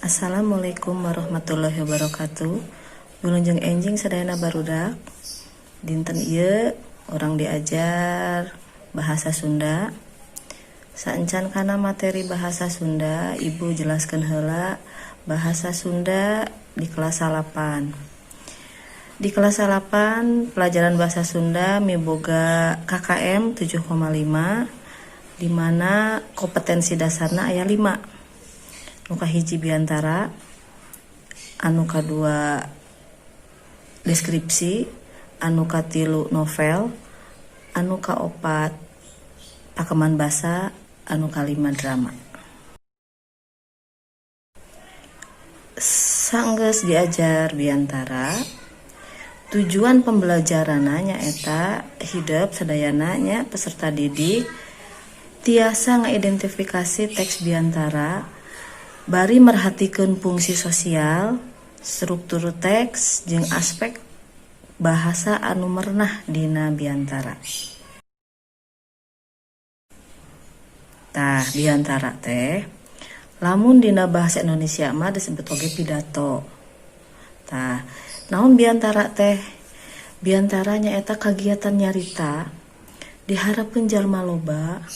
Assalamualaikum warahmatullahi wabarakatuh. Wilujeng enjing sadayana, barudak. Dinten ieu urang diajar bahasa Sunda. Saacan kana materi bahasa Sunda, Ibu jelaskeun heula bahasa Sunda di kelas 8. Di kelas 8 pelajaran bahasa Sunda miboga KKM 7,5, di mana kompetensi dasarna aya 5. Nu kahiji biantara, anu kadua deskripsi, anu katilu novel, anu kaopat pakeman basa, anu kalima drama. Sanggeus diajar biantara, tujuan pembelajaranna nyaeta hidep sadayana nya peserta didik tiasa ngaidentifikasi teks biantara bari merhatikeun fungsi sosial, struktur teks, jeung aspek bahasa anu merenah dina biantara. Tah, biantara teh lamun dina bahasa Indonesia mah disebut oge pidato. Tah, naon biantara teh? Biantara nyaeta kagiatan nyarita diharapkeun jalma loba,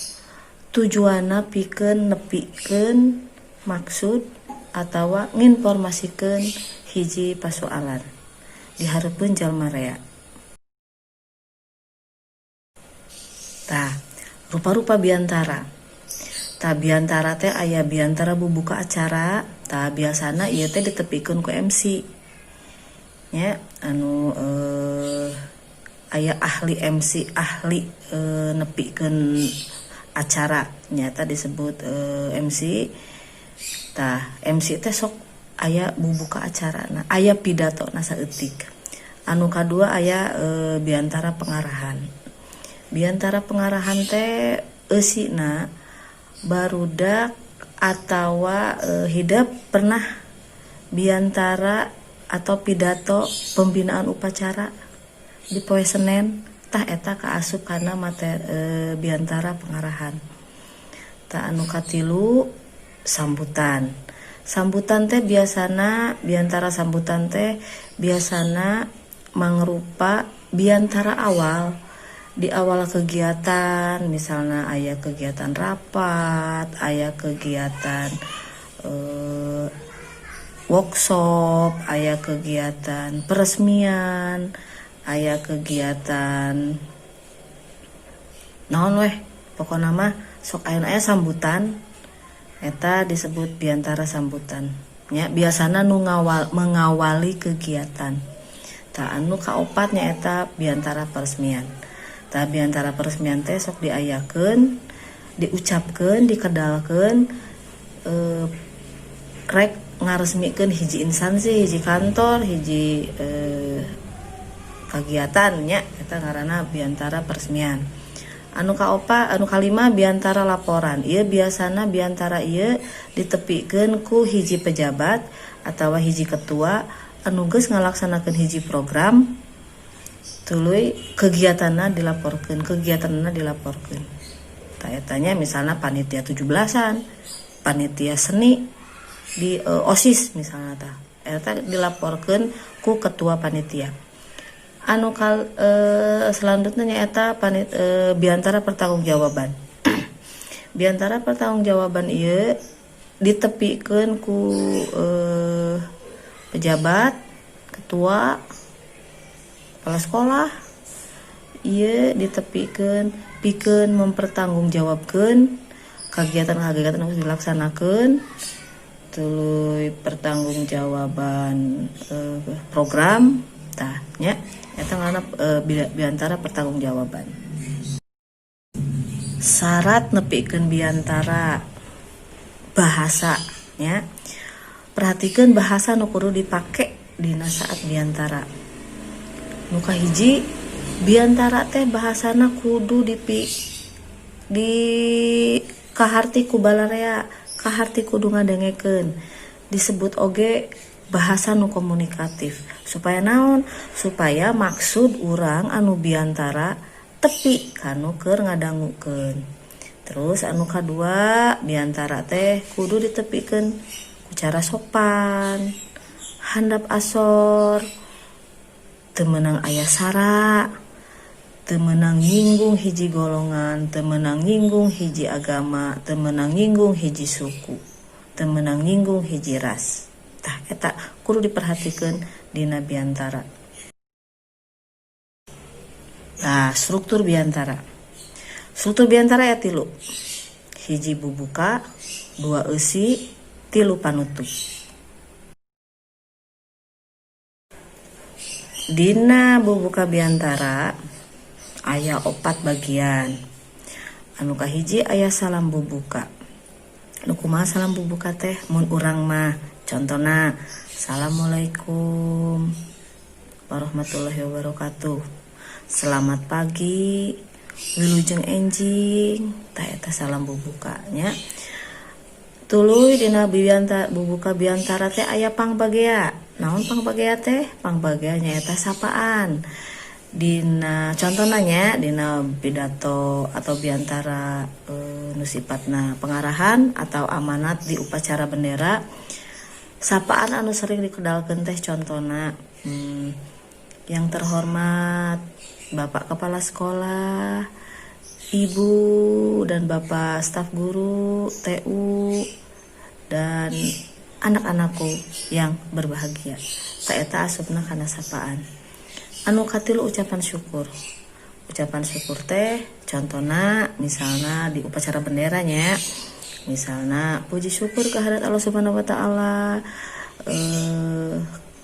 tujuanna pikeun nepikeun maksud atawa nginformasikeun hiji pasoalan dihareupeun jalma rea. Tah, rupa-rupa biantara. Tah, biantara teh aya biantara bubuka acara. Tah, biasana ieu teh ditepikeun ku MC nya, anu aya ahli MC, ahli nepikeun acara, nyata disebut MC. Tah, MC teh sok aya bubuka acara, nah, aya pidato na saeutik. Anu kadua aya biantara pengarahan. Biantara pengarahan teh eusina barudak atawa hidep pernah biantara atau pidato pembinaan upacara di poe Senen. Tah, eta kaasup kana materi biantara pengarahan. Tah, anu katilu sambutan. Sambutan teh biasana, biantara sambutan teh biasana mangrupa biantara awal, di awal kegiatan, misalnya aya kegiatan rapat, aya kegiatan workshop, aya kegiatan peresmian, aya kegiatan naon weh, pokokna mah sok aya aya sambutan, eta disebut biantara sambutan nya, biasana nu ngawal, mengawali kegiatan. Tah, anu kaopat nyaeta biantara peresmian. Tah, biantara peresmian teh sok diayakeun, diucapkeun, dikedalkeun rek ngaresmikeun hiji instansi, hiji kantor, hiji kegiatan nya, eta ngaranna biantara peresmian. Anu kaopa, anu kalima biantara laporan. Ieu biasana biantara ieu ditepikeun ku hiji pejabat atau hiji ketua anu geus ngalaksanakeun hiji program, tuluy kegiatanna dilaporkeun, kegiatanna dilaporkeun. Tah, eta nya, misalnya panitia 17-an, panitia seni di OSIS misalnya, tah eta dilaporkeun ku ketua panitia. Anu selanjutnya nyaeta biantara pertanggungjawaban. Biantara pertanggungjawaban ieu ditepikeun ku pejabat, ketua, kepala sekolah. Ieu ditepikeun pikeun mempertanggungjawabkeun kegiatan-kegiatan anu dilaksanakeun, tuluy pertanggungjawaban program. Tah nya, eta ngaranna biantara pertanggungjawaban. Syarat nepikeun biantara bahasa nya, perhatikan bahasa nu kudu dipake dina saat biantara. Nu kahiji, biantara teh bahasana kudu di kaharti ku balarea, kaharti kudu ngadengekeun, disebut oge bahasa nu komunikatif. Supaya naon? Supaya maksud urang anu biantara tepi kanu keur ngadangukeun. Terus anu kadua, biantara teh kudu ditepikeun Ku cara sopan, handap asor, teu meunang aya sara, teu meunang nyinggung hiji golongan, teu meunang nyinggung hiji agama, teu meunang nyinggung hiji suku, teu meunang nyinggung hiji ras. Tah, eta kudu diperhatikeun dina biantara. Nah, struktur biantara. Struktur biantara aya tilu. Hiji bubuka, dua eusi, tilu panutup. Dina bubuka biantara aya opat bagian. Anu kahiji aya salam bubuka. Nu kumaha salam bubuka teh? Mun urang mah contona, Assalamualaikum warahmatullahi wabarakatuh. Selamat pagi, wilujeng enjing. Tah, eta salam bubuka nya. Tuluy dina bianta, bubuka biantara teh aya pangbagea. Naon pangbagea teh? Pangbagea nyaeta sapaan. Dina contohna nya, dina pidato atau biantara nu sifatna pengarahan atau amanat di upacara bendera, sapaan anu sering dikedalkeun teh contona, yang terhormat Bapak Kepala Sekolah, Ibu dan Bapak staf guru, TU, dan anak-anakku yang berbahagia. Tah, eta asupna kana sapaan. Anu katilu, ucapan syukur. Ucapan syukur teh contohna misalnya di upacara benderanya, misalnya, puji syukur kehadirat Allah Subhanahu wa Taala,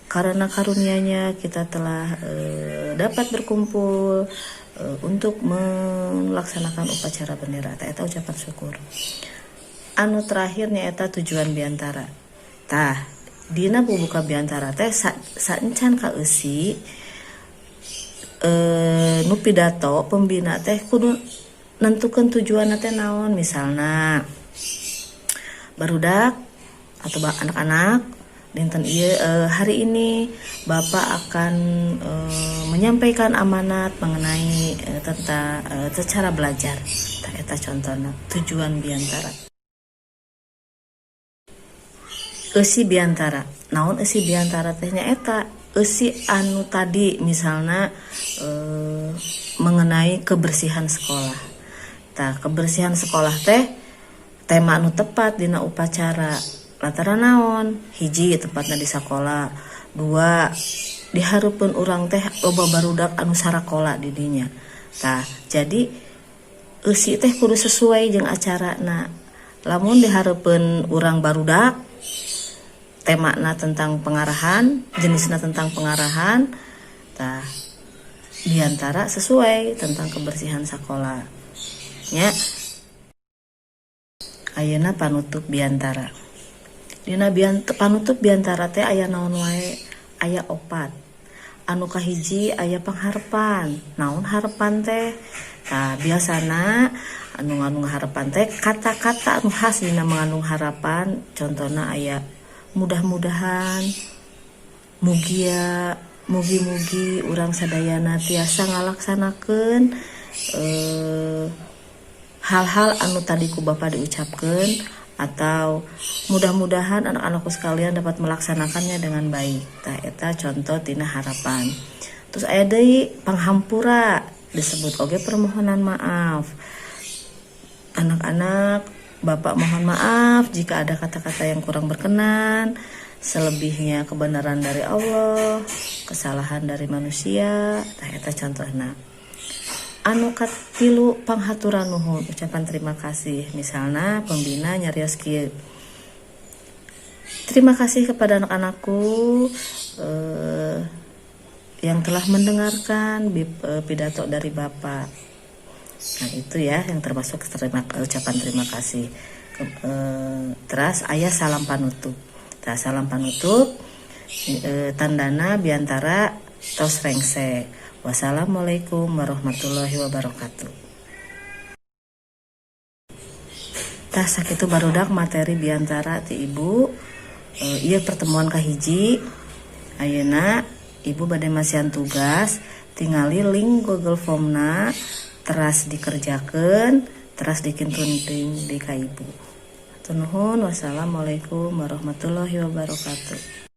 karena karunia-Nya kita telah dapat berkumpul untuk melaksanakan upacara bendera. Tah, eta ucapan syukur. Anu terakhir nyaeta tujuan biantara. Tah, dina bubuka biantara teh saencan ka eusi, nu pidato pembina teh kudu nentukeun tujuan teh naon. Misalna, barudak atau anak-anak, dinten ieu, hari ini Bapak akan menyampaikan amanat mengenai tentang secara belajar. Tah, eta contohna tujuan biantara. Eusi biantara. Naon eusi biantara teh? Nyaeta eusi anu tadi, misalna mengenai kebersihan sekolah. Tah, kebersihan sekolah teh tema anu tepat dina upacara. Lantaran naon? Hiji, tempatna di sakola. Dua, dihareupeun urang teh loba barudak anu sarakola di dinya. Tah, jadi eusi teh kudu sesuai jeung acarana. Lamun dihareupeun urang barudak, temana tentang pengarahan, jenisna tentang pengarahan, tah diantara sesuai tentang kebersihan sekolah nya. Ayeuna panutup biantara. Dina panutup biantara teh aya naon wae? Aya opat. Anu kahiji aya pangharepan. Naon harepan teh? Tah, biasana anu ngandung harapan teh kata-kata anu khas dina mengandung harapan, contohna aya mudah-mudahan, mugia, mugi-mugi urang sadayana tiasa ngalaksanakeun hal-hal anu tadi ku Bapak diucapkeun, atau mudah-mudahan anak-anakku sekalian dapat melaksanakannya dengan baik. Tah, eta contoh tina harapan. Terus aya deui panghampura, disebut oge permohonan maaf. Anak-anak, Bapak mohon maaf jika ada kata-kata yang kurang berkenan. Selebihnya kebenaran dari Allah, kesalahan dari manusia. Tah, eta contohna. Anu katilu, panghaturan nuhun, ucapan terima kasih. Misalnya pembina nyarios kieu, terima kasih kepada anak-anakku yang telah mendengarkan pidato dari Bapak. Nah, itu ya yang termasuk ucapan terima kasih. Terus aya salam panutup. Nah, salam panutup tandana biantara tos rengse. Wassalamualaikum warahmatullahi wabarakatuh. Tah, sakitu barudak materi biantara ti ibu. Ieu pertemuan kahiji. Ayeuna ibu bade masihan tugas, tingali link Google Formna, teras dikerjakan, teras dikintun deui ka ibu. Nuhun, wassalamualaikum warahmatullahi wabarakatuh.